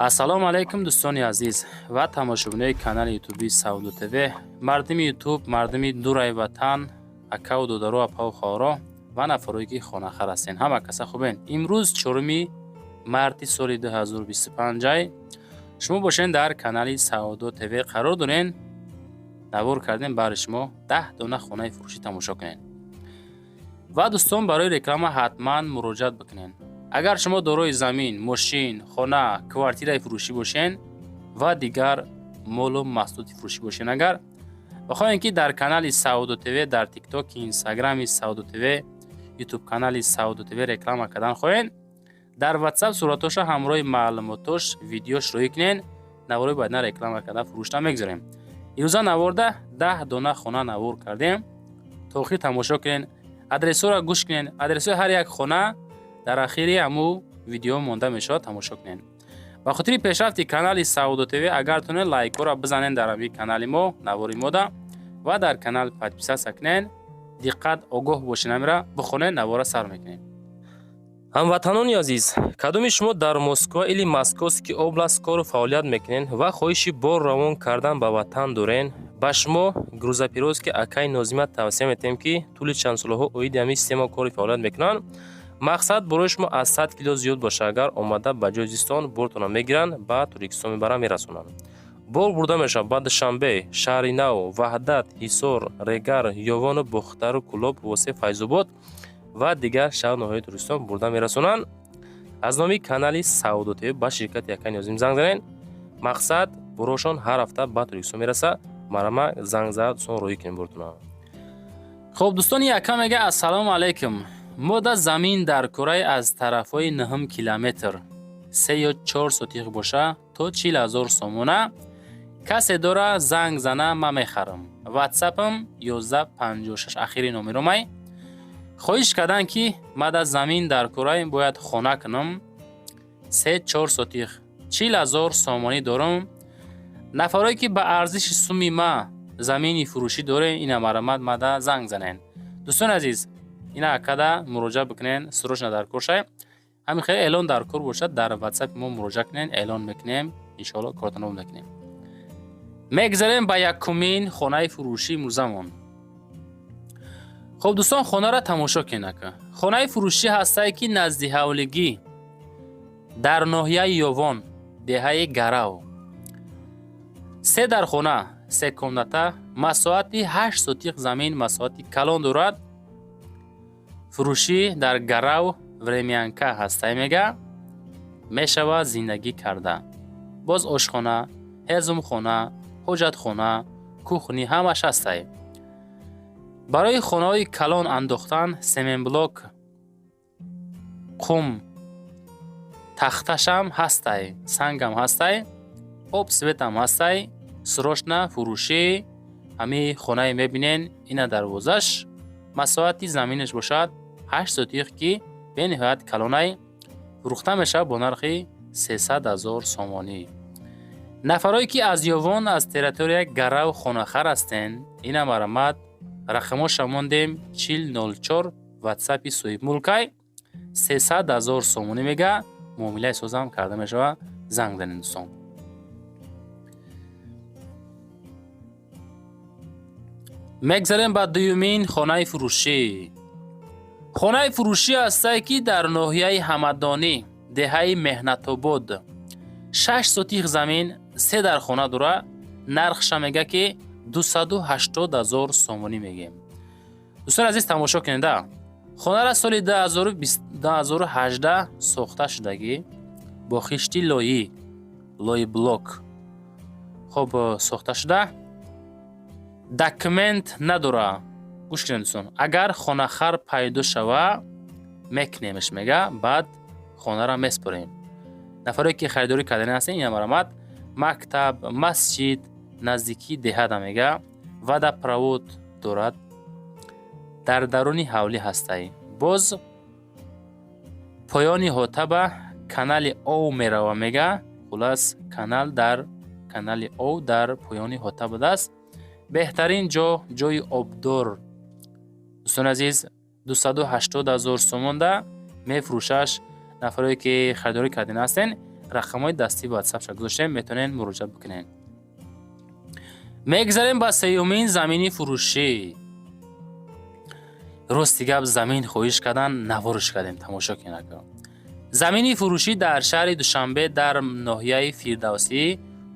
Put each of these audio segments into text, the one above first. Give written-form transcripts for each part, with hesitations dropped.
Ассалому алайкум, дӯстони азиз ва тамошобинои канали ютуби Савдо ТВ, мардими Ютуб, мардими дураи ватан, акаву додару, апаву хоҳаро ва нафарое ки хонахар ҳастен. Ҳама каса хубен? Имрӯз 4 марти соли 2025, шумо бошен дар канали Савдо ТВ қарор дорен. Навор кардем баҳри шумо, 10 дона хонаи фурӯшӣ тамошо кунед. Ва дӯстон, барои реклама ҳатман муроҷиат бикунед. Агар шумо дорои замин, мошин, хона, квартираи фурӯшӣ бошен ва дигар молу маҳсулоти фурӯшӣ бошен, агар бихоҳем, ки дар канали Савдо ТВ, дар Тиктоки, Инстаграми Савдо ТВ, Ютуб канали Савдо ТВ реклама кардан хоҳед, дар Ватсап суратоша ҳамроҳи маълумотош, видеош роҳӣ кунед. Наворои баъдна реклама карда, фурӯшта мегузорем. Имрӯза наворда 10 дона хона навор кардем. То охир тамошо кунед, адресҳоро гӯш кунед. Адресҳои ҳар як хона дар ахири ҳаму видео монда мешавад, тамошо кунед. Ба хотири пешрафти канали Савдо ТВ, агар тонед, лайкҳоро бизанед дар ҳамин канали мо, навори мода, ва дар канал подписаться кунед. Диққат, огоҳ бошед, ҳамира бихонед, навора сар мекунем. Ҳамватанони азиз, кадоми шумо дар Москва или Московский область кору фаъолият мекунед ва хоҳиши бор равон кардан ба ватан дорен, ба шумо грузоперевозки акаи Нозима тавсия метиҳем, ки тӯли чанд солаҳо оиди ҳамин система кори фаъолият мекунанд. Мақсад, борои шумо аз 100 кило зиёд боша, агар омада ба ҷои зистон бортона мегиранд, ба Тоҷикистон мебаранд, мерасонанд. Бор бурда мешавад ба Душанбе, Шаҳри Нав, Ваҳдат, Ҳисор, Регар, Ёвону Бохтару, Кӯлоб, Восе, Файзобод ва дигар шаҳру ноҳияи Тоҷикистон бурда мерасонанд. Аз номи канали Савдо ТВ ба ширкати акаи Нозим занг занед. Мақсад, борошон ҳар ҳафта ба Тоҷикистон мераса. Марама, занг зад, дӯстон, роҳӣ кунем бортона. Хуб, дӯстони, яка мега: «Ассалому алайкум, мода замин дар кураи аз тарафҳои нӯҳум километр, 3 ё 4 сотих боша, то 40 000 сомона. Касе дора, занг зана, ман мехарам. Ватсапам 1156 ахири номеромай». Хоҳиш карданд, ки мада замин дар кураи, бояд хона кунам, 3-4 сотих, 40 000 сомонӣ дорам. Нафарое ки ба арзиши суми ма замини фурӯшӣ дорем, ина марамат мада занг занен. Дӯстони азиз, ина акада муроҷиат бикунен, срочно дар кор шай. Ҳамин хеле эълон дар кор бошад, дар Ватсапи мо муроҷиат кунен, эълон мекунем, иншоалло, кортонро мекунем. Мегзарем ба якумин хонаи фурӯшии имрӯзамон. Хуб, дӯстон, хонаро тамошо кунед, ака. Хонаи фурӯшӣ ҳастае, ки назди ҳавлигӣ, дар ноҳияи Ёвон, деҳаи Гарав, се дархона, се комната, масоҳати 8 сотих замин, масоҳати калон дорад. Фурӯшӣ дар Гарав, времянка ҳастай, мега, мешавад зиндагӣ карда. Боз ошхона, ҳезумхона, ҳоҷатхона, кухня ҳамаш ҳастай. Барои хонаҳои калон андохтан семенблок, қум, тахташам ҳастай, сангам ҳастай, об, светам ҳастай. Срочно фурӯшӣ. Ҳамин хонае мебинен, ина дарвозаш, масоҳати заминаш бошад 8 сотих, ки бениҳоят калонай. Фурӯхта мешавад бо нархи 300 000 сомонӣ. Нафарое ки аз Ёвон, аз территорияи Гарав хонахар ҳастен, ина марамат, рақамоша мондем: 4004 Ватсапи соҳибмулкай. 300 000 сомонӣ мега, муомилаи созам карда мешавад. Занг занед, дӯстон. Мегзарем ба дуюмин хонаи фурӯшӣ. Хонаи фурӯшӣ ҳастае, ки дар ноҳияи Ҳамадонӣ, деҳаи Меҳнатобод, 6 сотих замин, се дархона дора. Нархша мега, ки 280 000 сомонӣ мегем. Дӯстони азиз, тамошо кунеда. Хонара соли 2018 сохта шудагӣ, бо хишти лоӣ, лойблок, хоб, сохта шуда, документ надора. Гӯш кунед, дӯстон, агар хонахар пайдо шава, мекунемш, мега, баъд хонара меспорем. Нафаре ки харидорӣ кардани ҳастен, ина марамат. Мактаб, масҷид наздикии деҳада, мега, водопровод дорад, дар даруни ҳавлӣ ҳастай. Боз поёни ҳотаба канали ов мерава, мега. Хулас, канал дар канали ов дар поёни ҳота будааст. Беҳтарин ҷо, ҷои обдор. Дӯстони азиз, 280 000 сомонда мефурӯшаш. Нафарое ки харидорӣ кардин ҳастен, Рақамҳои дастии ватсапша гузоштем, метавонед муроҷиат бикунед. Мегзарем ба сеюмин замини фурӯшӣ. Рости гап, замин хоҳиш кардан, навориш кардем, тамошо кунед, ака. Замини фурӯшӣ дар шаҳри Душанбе, дар ноҳияи Фирдавсӣ,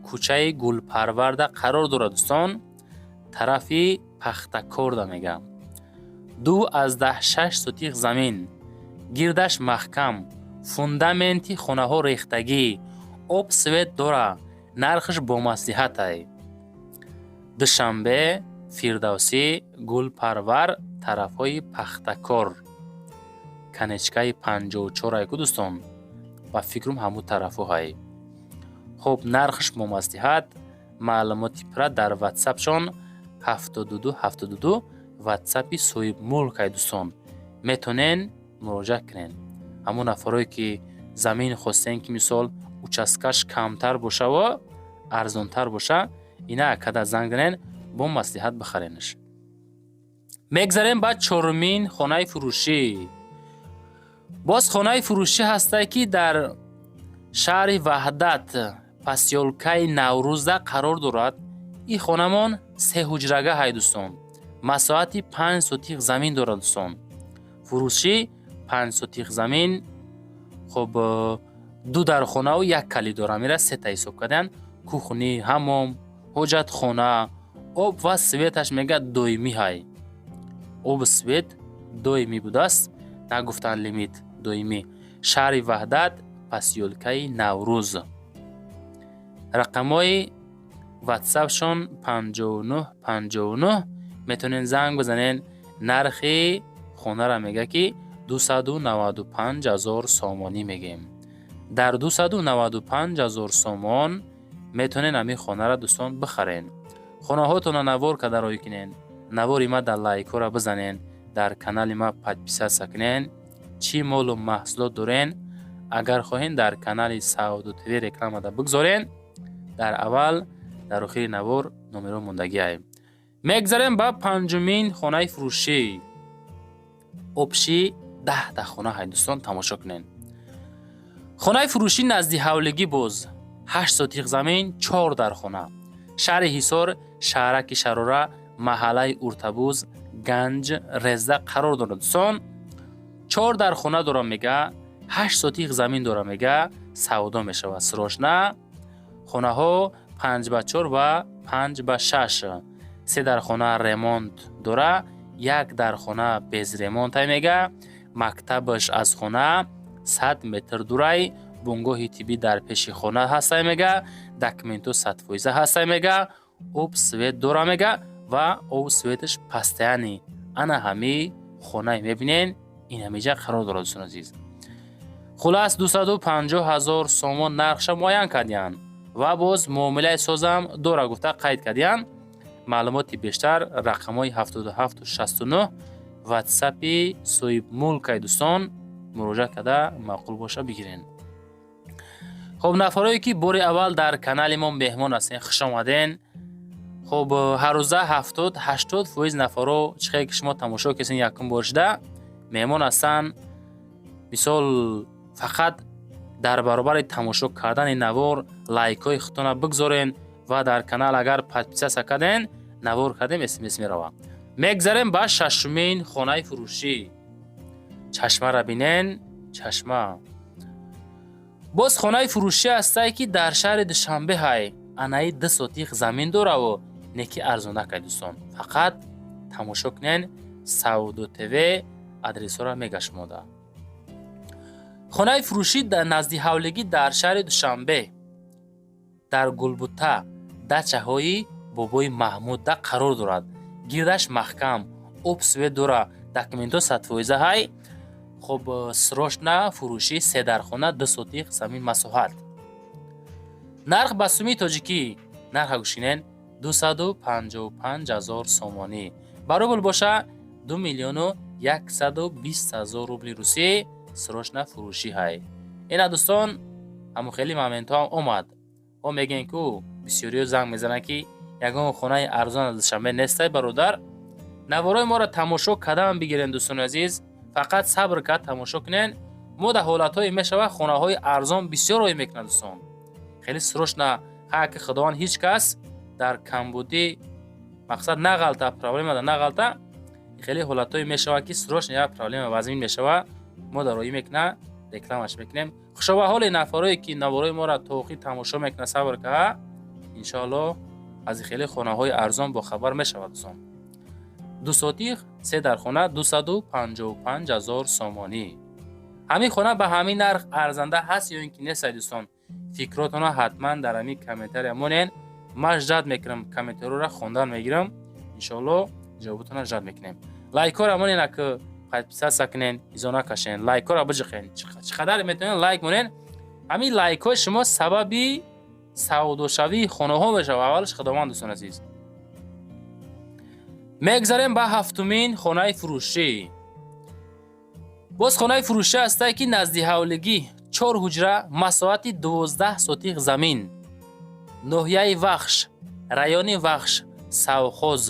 кӯчаи Гулпарварда қарор дорад, дӯстон, тарафи Пахтакорда мегам. 2,6 сотих замин, гирдаш маҳкам, фундаменти хонаҳо рехтагӣ, об, свет дора, нархаш бомаслиҳатай. Душанбе, Фирдавсӣ, Гулпарвар, тарафҳои Пахтакор, конечкаи 54 айку, дӯстон, ба фикрум, ҳамун тарафҳоҳай. Хуб, нархаш бомаслиҳат. Маълумоти пурра дар ватсапшон 72 72, ватсапи соҳибмулк ай, дӯстон, метонен муроҷиат кунед. Ҳамон нафарое ки замин хостем, ки мисол участкаш камтар бошаву арзонтар боша, ина акада занг занен, бо маслиҳат бихаренаш. Мегзарем ба чорумин хонаи фурӯшӣ. Боз хонаи фурӯшӣ ҳастае, ки дар шаҳри Ваҳдат, посёлкаи Наврӯзда қарор дорад. Ин хонамон се ҳуҷрага ҳай, дӯстон, масоҳати 5 сотих замин дорад, дӯстон. Фурӯшӣ 5 сотих замин. Хуб, ду дархонаву як калидор, амира сета ҳисоб карданд. Кухни, ҳаммом, ҳоҷатхона, об ва светаш, мега, доимӣ ҳай. Обу свет доимӣ будааст, нагуфтанд лимит, доимӣ. Шаҳри Ваҳдат, посёлкаи Наврӯз. Рақамҳои ватсапшон 59 59, метавонед занг бизанед. Нархи хонара мега, ки 295 ҳазор сомонӣ мегем. Дар 295 ҳазор сомон метавонед ҳамин хонара, дӯстон, бихарен. Хонаҳотонро навор карда роҳӣ кунед, навори ма дар лайкҳоро бизанен, дар канали ма подписаться кунен. Чӣ молу маҳсулот дорен, агар хоҳен, дар канали Савдо ТВ рекламада бигзорен. Дар аввал, дар охири навор номеро мондагиай. Мегзарем ба панҷумин хонаи фурӯшӣ. Общий 10та хона ҳай, дӯстон, тамошо кунед. Хонаи фурӯшӣ назди ҳавлигӣ, боз 8 сотих замин, чор дархона. Шаҳри Ҳисор, шаҳраки Шарора, маҳаллаи Уртабуз, Ганҷ Резда қарор дорад, дӯстон. Чор дархона дорам, мега, 8 сотих замин дорам, мега, савдо мешавад срочно. Хонаҳо 5 ба 4 ва 5 ба 6. Се дархона ремонт дора, як дархона без ремонтай, мега. Мактабаш аз хона 100 метр дурай, бунгоҳи тиббӣ дар пеши хона ҳастай, мега. Документҳо 100% ҳастай, мега. Об, свет дора, мега, ва об, светаш постоянный. Ана ҳами хонае мебинен, ин ҳамиҷа қарор дорад, дӯстони азиз. Хулас, 250 ҳазор сомон нархша муайян кардиянд ва боз муомилаи созам дора гуфта қайд кардиянд. Маълумоти бештар рақамҳои 77 69, ватсапи соҳибмулкай, дӯстон, муроҷиат карда, маъқул боша, бигирен. Хуб, нафарое ки бори аввал дар канали мо меҳмон ҳастен, хуш омаден. Хуб, ҳаррӯза 70-80% нафаро, чӣ хеле ки шумо тамошо кесен, якум бор шуда меҳмон ҳастанд. Мисол, фақат дар баробари тамошо кардани навор лайкҳои худтонро бигзорен ва дар канал агар подписаться карден, навор кардем, смс меравад. Мегзарем ба шашумин хонаи фурӯшӣ. Чашмаро бинен, чашма. Боз хонаи фурӯшӣ ҳастае, ки дар шаҳри Душанбе ҳай. Анаи 2 сотих замин дораву неки арзонакай, дӯстон. Фақат тамошо кунен, Савдо ТВ адресҳоро мега шумода. Хонаи фурӯшӣ дар назди ҳавлигӣ, дар шаҳри Душанбе, дар Гулбута, дачаҳои бобои Маҳмудда қарор дорад. Гирдаш маҳкам, об, свет дора, документҳо 100% ҳай. Хуб, срочно фурӯшӣ, се дархона, 2 сотих замин масоҳат. Нарх ба суми тоҷикӣ, нарха гӯшинен, 255 ҳазор сомонӣ, ба рубл боша 2 120 000 рубли русӣ. Срочно фурӯшӣ ҳай. Ина, дӯстон, ҳамун хеле моментҳо омад. Мо мегӯем, ку бисёриҳо занг мезананд, ки ягон хонаи арзон аз Душанбе нестай, бародар. Наворои моро тамошо кардан бигирен, дӯстони азиз, фақат сабр кард тамошо кунен. Мо дар ҳолатҳое мешавад, хонаҳои арзон бисёр роӣ мекунад, дӯстон. Хеле срочно ҳаки Худованд ҳеҷ кас дар камбудӣ мақсад нағалта, проблема да нағалта. Хеле ҳолатҳое мешавад, ки срочно як проблема вазмин мешавад, мо дар роӣ мекуна, рекламаш мекунем. Хушоба ҳоли нафарое, ки наворои моро то охир тамошо мекунад, сабр ка, иншоалло аз хеле хонаҳои арзон бохабар мешавад, дӯстон. Ду сотих, се дар хона, 255 000 сомонӣ. Ҳамин хона ба ҳамин нарх арзанда ҳаст ё ин ки нест, дӯстон? Фикротонро ҳатман дар ҳамин комментария монен. Ман ждать мекунам, комментариёро хондан мегирам, иншоалло ҷавобатонро ждать мекунем. Лайкҳоро монен, ака, подписаться кунен, изо накашен, лайкҳоро биҷиқен, чӣ қадар метавонен лайк монен. Ҳамин лайкҳои шумо сабаби савдошавии хонаҳо мешавад, аввалаш Худованд, дӯстон азиз. Мегзарем ба ҳафтумин хонаи фурӯшӣ. Боз хонаи фурӯшӣ ҳастае, ки назди ҳавлигӣ, чор ҳуҷра, масоҳати 12 сотих замин, ноҳияи Вахш, райони Вахш, совхоз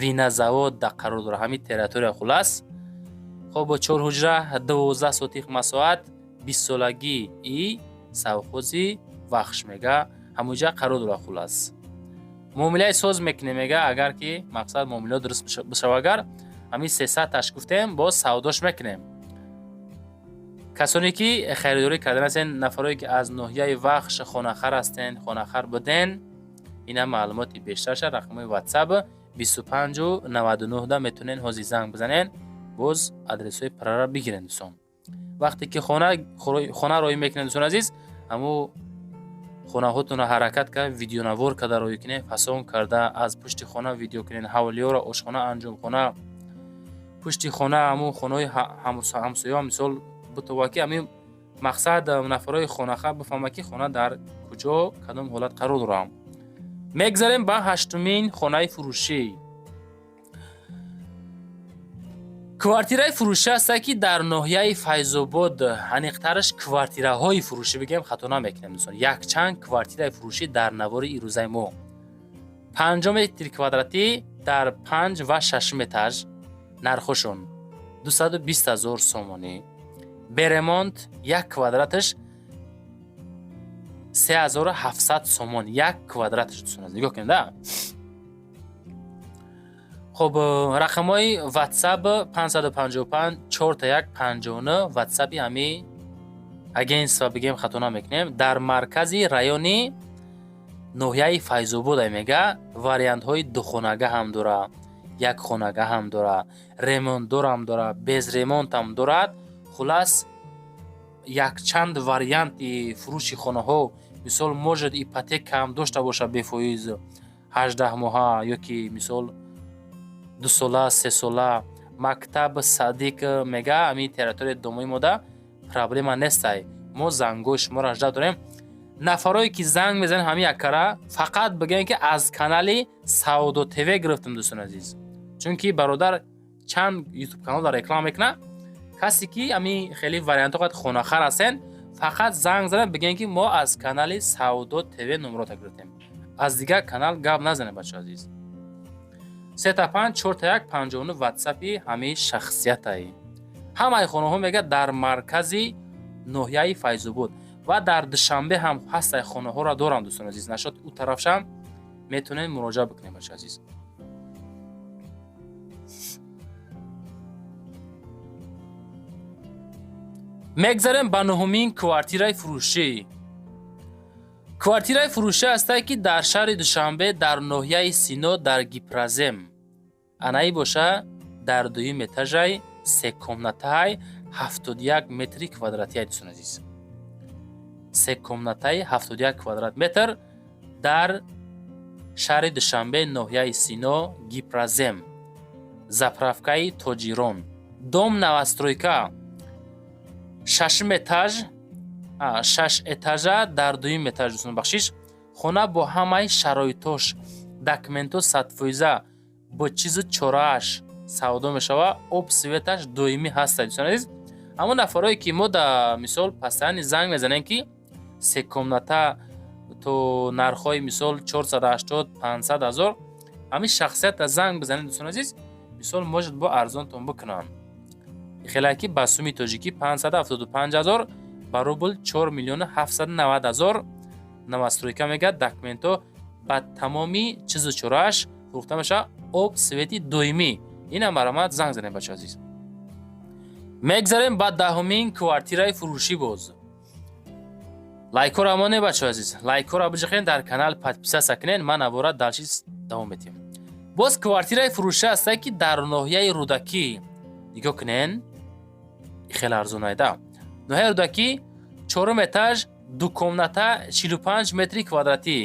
винозавод да қарор дорад ҳамин территория. Хулас, хоб, чор ҳуҷра, 12 сотих масоҳат, бистсолагӣ и совхози Вахш мега, ҳамонҷа қарор дорад. Хулас, муомилаи соз мекунем, мега, агар ки мақсад муомила дуруст бишава. Агар ҳамин 300-таш гуфтем, боз савдош мекунем. Касоне ки харидорӣ кардан ҳастен, нафарое ки аз ноҳияи Вахш хонахар ҳастен, хонахар буден, ина маълумоти бештарша рақамҳои WhatsApp 25 99 да метавонен ҳозир занг бизанен, боз адресҳои парара бигирен, дӯстон. Вақте ки хона роҳӣ мекунед, дӯстон азиз, ҳамун хонаҳотонро ҳаракат кард, видеонавор карда роҳӣ кунед, фасон карда аз пушти хона видео кунед, ҳавлиёро, ошхона, анҷомхона, пушти хона, ҳамун хонаҳои ҳамсояҳо, мисол, бутова, ки ҳамин мақсад нафарҳои хонахар бифаҳмад, ки хона дар куҷо, кадом ҳолат қарор дорад. Мегзарем ба ҳаштумин хонаи фурӯшӣ. Квартираи фурӯшӣ ҳастад, ки дар ноҳияи Файзобод, аниқтараш квартираҳои фурӯшӣ бигем, хато намекунем, дӯстон. Якчанд квартираи фурӯшӣ дар навори ирӯзаи мо. 50 метри квадратӣ дар панҷ ва шашум этаж, нархошон 220 000 сомонӣ. Бе ремонт як квадраташ 3700 сомон, як квадраташ, дӯстон, нигоҳ кунед да. Хуб, рақамҳои WhatsApp 555 41 59, WhatsApp-и ҳами агентство бигем, хато намекунем. Дар маркази райони ноҳияи Файзобод, мега, вариантҳои духонага ҳам дора, якхонага ҳам дора, ремонтдорам дора, без ремонтам дорад. Хулас, якчанд варианти фурӯши хонаҳо. Мисол, может, ипотекаам дошта бошад, бефоиз 18 моҳа ё ки мисол 2 сола, 3 сола. Мактаб, садик, мега, ҳамин территорияи домои мода проблема нестай. Мо зангҳои шуморо ажда дорем. Нафарое ки занг мезанед, ҳамин яккара фақат бигӯем, ки аз канали Савдо ТВ гирифтем, дӯстони азиз, чунки бародар чанд ютуб канал реклама мекунад. Касе ки ҳамин хеле вариантҳо қад хонахар ҳастен, фақат занг занед, бигӯем, ки мо аз канали Савдо ТВ номерота гирифтем, аз дигар канал гап назанед, бачаҳо азиз. 3 5 4 1 59 ватсапи ҳамаи шахсиятае. Ҳамаи хонаҳо, мега, дар маркази ноҳияи Файзобод ва дар Душанбе ҳам ҳастай, хонаҳоро дорам, дӯстони азиз. Нашод ӯ тарафшам метавонед муроҷиат бикунед, бачаи азиз. Мегзарем ба нуҳумин квартираи фурӯшӣ. Квартираи фурӯшӣ ҳастае, ки дар шаҳри Душанбе, дар ноҳияи Сино, дар Гипрозем анаи боша, дар дуюм этажай, се комнатаи, 71 метри квадратия, дӯстони азиз. Се комнатаи, 71 квадрат метр дар шаҳри Душанбе, ноҳияи Сино, Гипрозем, заправкаи Тоҷирон, дом новостройка, шашум этаж, шаш этажа, дар дуюм этаж, дӯстон, бахшиш. Хона бо ҳамаи шароитош, документҳо 100%, бо чизу чорааш савдо мешавад. Об, светаш доимӣ ҳастад, дӯстони азиз. Ҳамон нафарое ки мо да мисол постоянно занг мезанем, ки се комната то нархҳои мисол 480 500 ҳазор, ҳамин шахсията занг бизанед, дӯстони азиз, мисол, может, бо арзонтон бикунанд. Хеле ки ба суми тоҷикӣ 575 ҳазор, ба рубл 4 миллиону 790 ҳазор. Новостройка мегӯяд, документҳо ба тамоми чизу чорааш фурӯхта мешавад, об, свети доимӣ. Инам марҳамат, занг занем, бача азиз. Мегзарем ба даҳумин квартираи фурӯшӣ. Боз лайкҳоро амоне, бачаҳо азиз, лайкҳоро биҷиқен, дар канал подписаться кунен. Ман навора дальше давом метиҳем. Боз квартираи фурӯшӣ ҳаста, ки дар ноҳияи Рӯдакӣ. Нигоҳ кунен, хеле арзонайда. Ноҳияи Рӯдакӣ, чорум этаж, ду комната, 45 метри квадратӣ,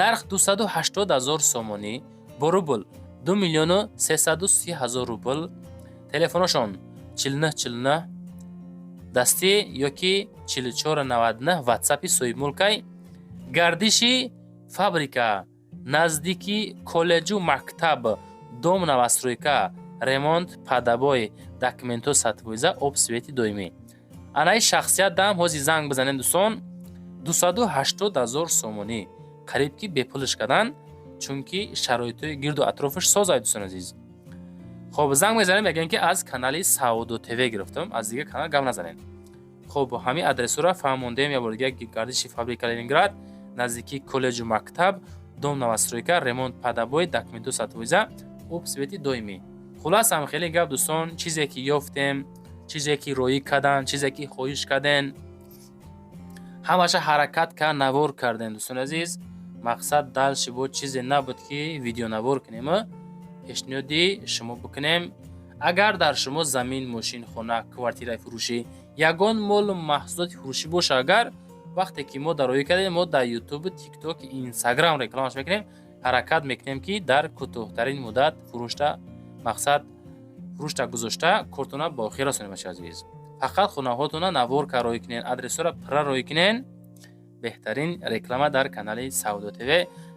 нарх 280 ҳазор сомонӣ, бо рубл 2 миллиону 330 ҳазор рубл. Телефоношон 49 49 дастӣ ёки 44 99 ватсапи соҳибмулкай. Гардиши фабрика, наздики коллеҷу мактаб, дом новостройка, ремонт под обои, документҳо 100%, об, свети доимӣ. Анаи шахсият дам ҳози занг бизанем, дӯстон. 280 ҳазор сомонӣ, қариб ки бепулш кардан, чунки шароитҳои гирду атрофаш созай, дӯстони азиз. Хоб, занг мезанем, мегӯем, ки аз канали Савдо ТВ гирифтам, аз дигар канал гап назанем. Хоб, ҳамин адресҳоро фаҳмондем я бор дигар: гардиши фабрика, Ленинград, наздикии коллеҷу мактаб, дом новостройка, ремонт под обои, документҳо 100%, об, свети доимӣ. Хулас, ҳам хеле гап, дӯстон. Чизе ки ёфтем, чизе ки роӣ карданд, чизе ки хоҳиш карден, ҳамаша ҳаракат кард, навор кардем, дӯстони азиз. Мақсад дальше бо чизе набуд, ки видеонавор кунем, пешниҳоди шумо бикунем. Агар дар шумо замин, мошин, хона, квартираи фурӯшӣ, ягон молу маҳсулоти фурӯшӣ боша, агар вақте ки мо дароӣ кардем, мо дар Ютуб, Тикток, Инстаграм рекламаш мекунем. Ҳаракат мекунем, ки дар кӯтоҳтарин муддат фурӯшта, мақсад фурӯшта гузошта, кортона ба охир расонем. Бачи азиз, фақат хонаҳотона навор ка роӣ кунен, адресҳоро пурра роӣ кунен. Беҳтарин реклама дар канали Савдо ТВ.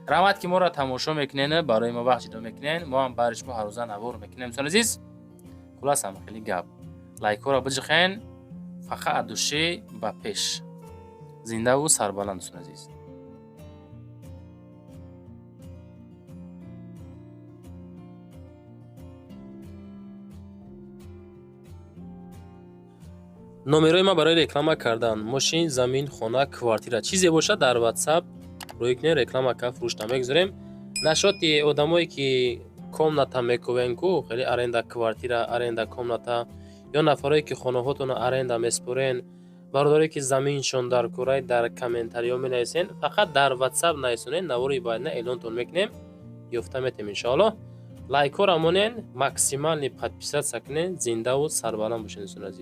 Раҳмат, ки моро тамошо мекунен, барои мо вақт ҷудо мекунен. Мо ҳам бари шумо ҳаррӯза навор мекунем, дӯстони азиз. Хулас, ҳам хеле гап, лайкҳоро биҷиқен. Фақат от души ба пеш, зиндаву сарбаланд, дӯстони азиз. Номерои ман барои реклама кардан мошин, замин, хона, квартира, чизе бошад, дар Ватсап рӯй кунем, реклама ка, фурӯшта мегузорем. Нашоти одамое ки комната мекувен ку, хеле аренда квартира, аренда комната, ё нафарое ки хонаҳотонро аренда меспорен, бародарое ки заминшон дар курай, дар комментариҳо менависен. Фақат дар Ватсап нависонен, навори баъдна эълонтон мекунем, ёфта метем, иншоаллоҳ. Лайкҳоро монен, максимальный подписаться кунен. Зиндаву сарбаланд бошед, дӯстони азиз.